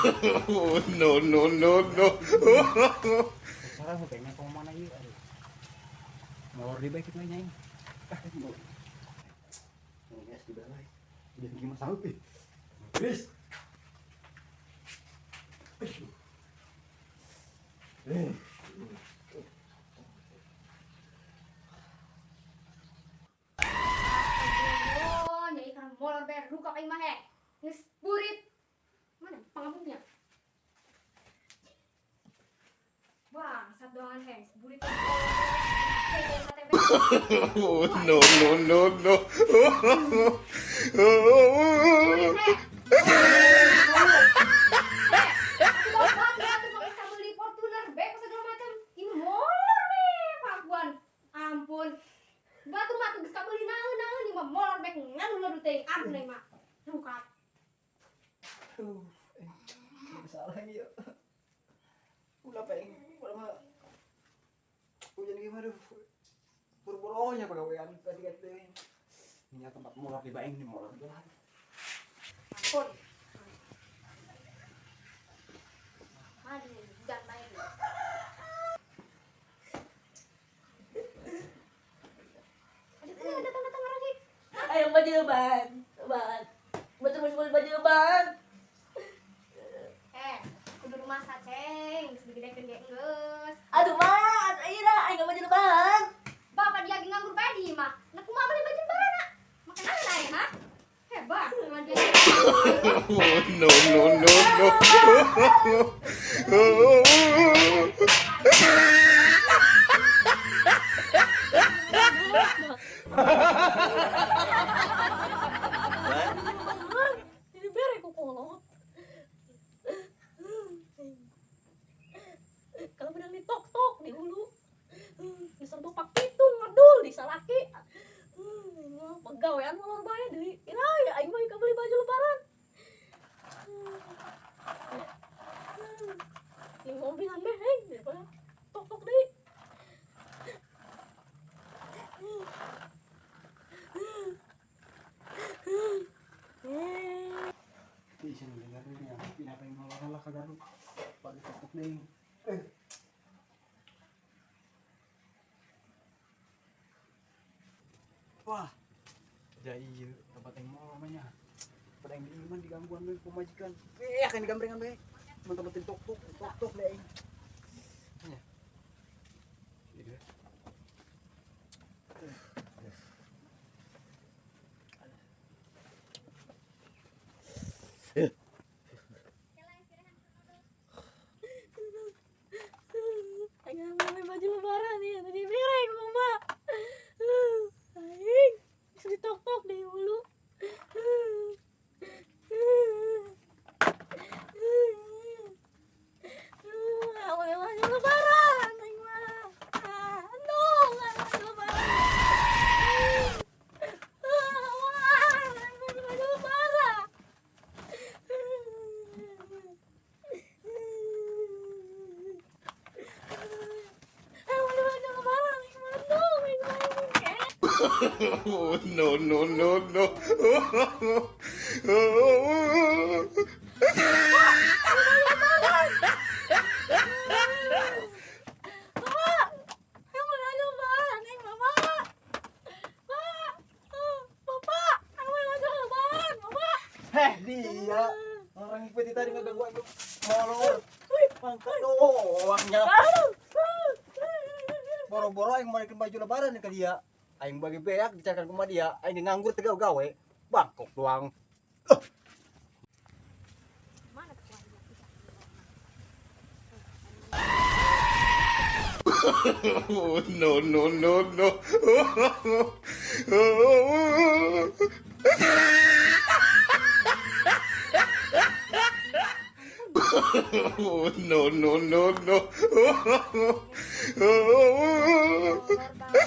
Oh, no, no, no, no. Cara hutangnya ke mana ieu aduh. Molor di bae kitu nya aing. Ah, molor. Geus di balai. Udah gimana sanggup ih. Geus. Aduh. Eh. Oh, nyai kan molor bae ruka aing mah he. Geus burit. Mana pangabuknya? Bangsat doangan he, geus burit. Oh, no, no, no, no. Burit he. He, aku mau banget atuh mah bisa beli Fortuner be segala macam. Ini molor be pakuan. Ampun. Batur mah tuh geus kabeli naon-naon ieu mah molor be ngalulur teuing. Ampun aing mah. Rukat. Aduh, eh, salah ini ya. Ulah pengen, ulah mah hujan gimana aduh. Boro-boronya pagawean tadi teh. Ini tempat molor di baeng nih molor di lah. Ampun. Aduh, hujan bae. Aduh, kenapa datang-datang lagi? Ayo baju lebaran, lebaran. Betul betul baju lebaran. Eh, kudu rumah ceng, geus digedekeun ge geus. Aduh mak, ayo dah, ayo baju lebaran. Bapak dia lagi nganggur bae di imah. Nah, kumaha beli baju lebaran, nak? Makan naon aya, ha? Hebat, sama dia. Oh, no, no, no, no. Jadi bere ku kolot. Kalau benang di tok tok di hulu. Diserbu pak pitung ngedul di salaki. Pegawaian molor bae deui. Ira ya aing mah beli baju lebaran. Di mobilan beh aing daripada tok tok deui. Ih, sini dengarnya pindah pengen molor lah ka Garut. Bagi tok deui. Eh. Wah. Ja iya, tempat yang molor mah nya. Tempat yang di iman digangguan we pemajikan. Eh, kan digambrengan we. Teman-teman tok tok tok tok deh aing. Nya. Iya. Aing beli baju lebaran nih, tadi bere ku mama. Aing geus ditok-tok di hulu. Aku beli baju lebaran, aing mah. Aduh, baju lebaran. Wah, beli baju lebaran. Aing beli baju lebaran, aing mah. Aduh, aing mah. Oh, no, no, no, no. Mama, aing beli baju lebaran, aing mama. Pak, bapak, aing beli baju lebaran, bapak. Heh, dia orang ikuti tadi ngeganggu aing molor. Pangkat doangnya. Boro-boro aing balikin baju lebaran ke dia. Aing bagi beak dicarikan kuma dia, aing nganggur teu gawe. Bangkok doang. Mana tuh Oh, no, no, no, no. Oh, no, no, no, no. Molor bae.